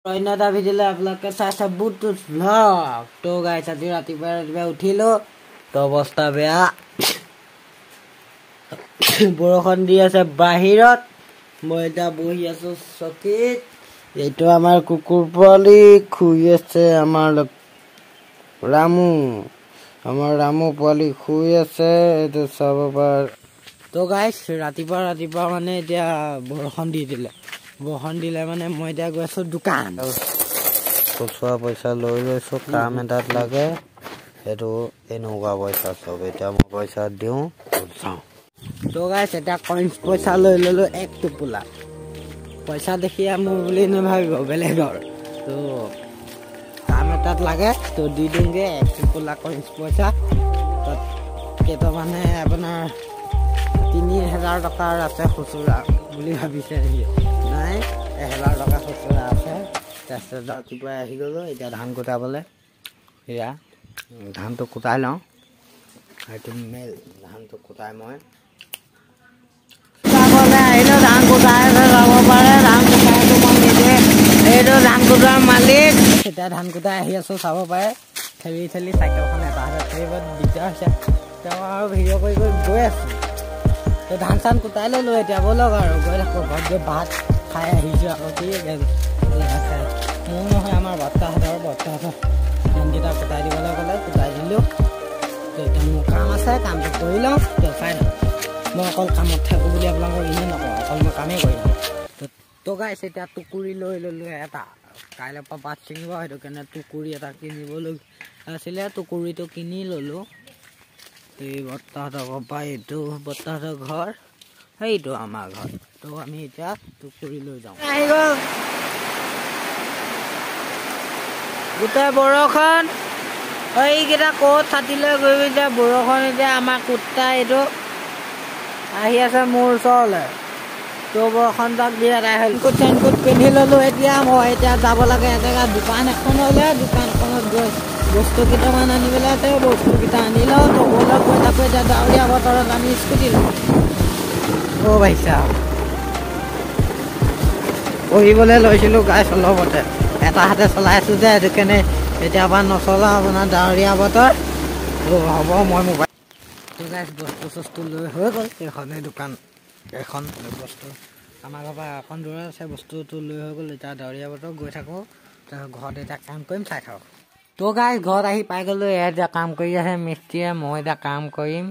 অন্য এটা ভিডিঅ'লৈ আপোনালোকে চাইছে বুটুচ ভ্লগ। তো গাইছ, আজি ৰাতিপুৱা ৰাতিপুৱা উঠিলোঁ, তো অৱস্থা বেয়া, বৰষুণ দি আছে বাহিৰত। মই এতিয়া বহি আছো চকীত। এইটো আমাৰ কুকুৰ পোৱালি শুই আছে, আমাৰ ৰামু, আমাৰ ৰামু পোৱালি শুই আছে, এইটো চাব পাৰ। তো গাইছ, ৰাতিপুৱা ৰাতিপুৱা মানে এতিয়া বৰষুণ দি দিলে, বৰষুণ দিলে মানে মই এতিয়া গৈ আছো দোকান। খুচুৰা পইচা লৈ লৈছোঁ, কাম এটাত লাগে, সেইটো এনেকুৱা পইচা চব। এতিয়া মই পইচা দিওঁ, যাওঁ। তো গাইছ, এতিয়া কইনছ পইচা লৈ ল'লোঁ এক টোপোলা। পইচা দেখি মোৰ বুলি নাভাবিব, বেলেগৰ। তো কাম এটাত লাগে, তো দি দিওঁগৈ এক টোপোলা কইনছ পইচা। তাত কেইটামানে আপোনাৰ 3000 টকাৰ আছে খুচুৰা বুলি ভাবিছে নেকি? নাই, 1000 টকা খুচুৰা আছে। তাৰপিছত ৰাতিপুৱাই আহি গ'লোঁ এতিয়া ধান কুটাবলৈ। সেয়া ধানটো কুটাই লওঁ, সেইটো মেল ধানটো কুটাই মই আহিলোঁ। ধান কুটাই আছে, যাব পাৰে। ধান কুটাইটো মই নিজে, এইটো ধান কুটোৱাৰ মালিক। এতিয়া ধান কুটাই আহি আছোঁ, চাব পাৰে। ঠেলি ঠেলি চাইকেলখন এটা হাতত ঠেলিব দিগদাৰ হৈছে, তেওঁ আৰু ভিডিঅ' কৰি কৰি গৈ আছোঁ। তো ধান চান কুটাই ল'লোঁ, এতিয়া ব'লক আৰু গৈ থাকোঁ। ঘৰত গৈ ভাত খাই আহিছোঁ আকৌ। কি মোৰ নহয়, আমাৰ বৰ্তাহঁতৰ, বৰ্তাহঁতৰ ধানকেইটা কুটাই দিবলৈ ক'লে, কুটাই দিলোঁ। তো এতিয়া মোৰ কাম আছে, কামটো কৰি লওঁ। তো চাই থাকক, মই অকল কামত থাকোঁ বুলি আপোনালোকক এনেই নকওঁ, অকল মই কামেই কৰি থাকোঁ। তো গাইছ, এতিয়া টুকুৰি লৈ ল'লোঁ এটা। কাইলৈৰ পৰা পাত ছিঙিব, সেইটো কাৰণে টুকুৰি এটা কিনিবলৈ আছিলে, টুকুৰিটো কিনি ল'লোঁ। এই বৰ্তাহঁতৰ পৰা, এইটো বৰ্তাহঁতৰ ঘৰ, সেইটো আমাৰ ঘৰ। তো আমি এতিয়া টুকুৰি লৈ যাওঁ। আহি গ'ল গোটেই বৰষুণ। এইকেইটা ক'ত ছাতি লৈ গৈ এতিয়া বৰষুণ। এতিয়া আমাৰ কুৰ্তা এইটো আহি আছে মোৰ ওচৰলৈ। তো বৰষুণ জাক দি এদাই হ'ল। কোট চেনকোট পিন্ধি ল'লোঁ। এতিয়া মই এতিয়া যাব লাগে এজেগা দোকান এখনলৈ। দোকানখনত গৈ বস্তু কেইটামান আনিবলৈ আছে, বস্তুকেইটা আনি লওঁ। তো ব'লক গৈ থাকোঁ। এতিয়া ডাৱৰীয়া বতৰত আমি স্কুটি লওঁ। অ' ভাইছা, পঢ়িবলৈ লৈছিলোঁ গাইছ, অলপতে এটা হাতে চলাই আছোঁ যে, সেইটো কাৰণে এতিয়াৰ পৰা নচলাওঁ আপোনাৰ, ডাৱৰীয়া বতৰ। হ'ব, মই মোবাইল। তো গাইছ, বস্তু চস্তু লৈ হৈ গ'ল। এইখনেই দোকান, এখন বস্তু আমাৰ ঘৰৰ পৰা অকণ দূৰত আছে, বস্তুটো লৈ হৈ গ'ল। এতিয়া ডাৱৰীয়া বতৰ, গৈ থাকোঁ। ঘৰত এতিয়া কাম কৰিম, চাই থাকক। তো গাইছ, ঘৰত আহি পাই গ'লোঁ। এয়া এতিয়া কাম কৰি আছে মিস্ত্ৰীয়ে, মই এতিয়া কাম কৰিম।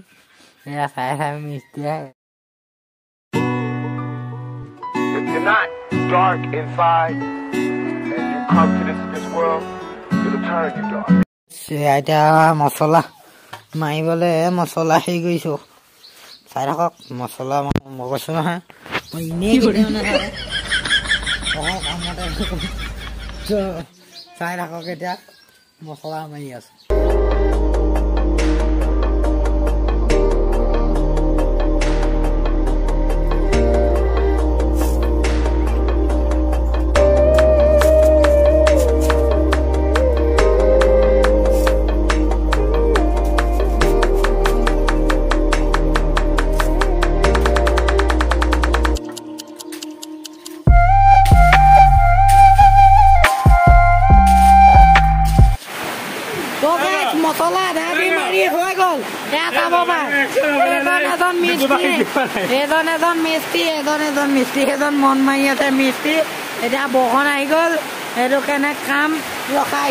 এয়া চাই চাই মিস্ত্ৰীয়ে। If you're not dark inside and you come to this world, it'll turn you dark. এতিয়া মছলা মাৰিবলৈ মছলা হেৰি কৰিছোঁ, চাই থাকক। মছলা মই কৈছোঁ নহয়, মই এনেই কেতিয়াও নাথাকোঁ, অকল কামতে। চাই থাকক, এতিয়া মছলা মাৰি আছোঁ। মছলা আধা মাৰি হৈ গ'ল। এয়া চাব পাৰে, এজন এজন মিস্ত্ৰী, এজন এজন মিস্ত্ৰী, এজন এজন মিস্ত্ৰী, এজন মন মাৰি আছে মিস্ত্ৰী। এতিয়া বৰষুণ আহি গ'ল, সেইটো কাৰণে কাম ৰখাই।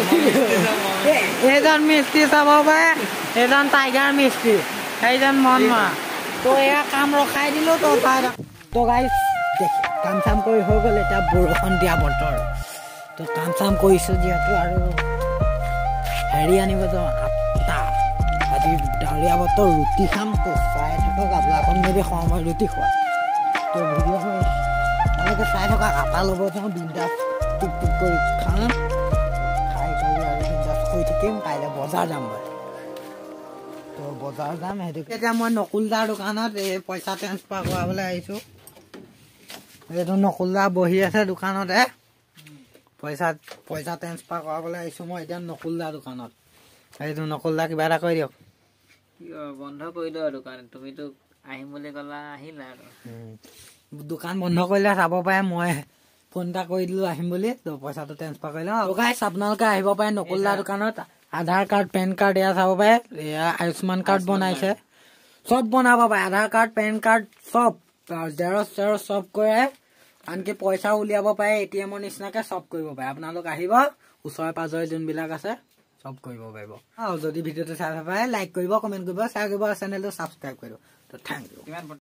এইজন মিস্ত্ৰী চাব পাৰে, এজন টাইগাৰ মিস্ত্ৰী, সেইজন মন মৰা। তো এয়া কাম ৰখাই দিলোঁ। তো চাই। তো গাইছ, কাম চাম কৰি হৈ গ'ল। এতিয়া বৰষুণ দিয়া বতৰ, তো কাম চাম কৰিছোঁ যিহেতু, আৰু হেৰি আনিব যাওঁ, আটা। আজি ডাৱৰীয়া বতৰ, ৰুটি খাম। তো চাই থাকক, আপোনালোকক নেদেখুৱাওঁ মই ৰুটি খোৱা। তো ভিডিঅ'খন আপোনালোকে চাই থাকক। আটা ল'ব যাওঁ, বিন্দাছ টুক টুক কৰি খাম, খাই কৰি আৰু বিন্দাছ শুই থাকিম। কাইলৈ বজাৰ যাম মই, তো বজাৰ যাম সেইটো। এতিয়া মই নকুলদাৰ দোকানত এই পইচা ট্ৰেন্সফাৰ কৰাবলৈ আহিছোঁ। এইটো নকুলদা বহি আছে দোকানতে, পইচা ট্ৰেন্সফাৰ কৰাবলৈ আহিছোঁ মই এতিয়া নকুলদা দোকানত। এইটো নকুলদা, কিবা এটা কৰি দিয়ক। বন্ধ কৰিলোঁ দোকান, তুমিতো আহিম বুলি ক'লা, আহিলা আৰু। দোকান বন্ধ কৰিলে চাব পাৰে, মই ফোন এটা কৰি দিলো আহিম বুলি, তো পইচাটো ট্ৰেন্সফাৰ কৰি লওঁ। আৰু গাইছ আপোনালোকে আহিব পাৰে নকুল দা দোকানত, আধাৰ কাৰ্ড, পেন কাৰ্ড এয়া চাব পাৰে, এয়া আয়ুস্মান কাৰ্ড বনাইছে, চব বনাব পাৰে, আধাৰ কাৰ্ড, পেন কাৰ্ড চব, জেৰক্স চেৰক্স চব কৰে, আনকি পইচাও উলিয়াব পাৰে, ATMৰ নিচিনাকে চব কৰিব পাৰে। আপোনালোক আহিব, ওচৰে পাজৰে যোনবিলাক আছে চব কৰিব পাৰিব। আৰু যদি ভিডিঅ'টো চাই ভাল পায় লাইক কৰিব, কমেণ্ট কৰিব, শ্বেয়াৰ কৰিব, চেনেলটো ছাবস্ক্ৰাইব কৰিব। তো thank U.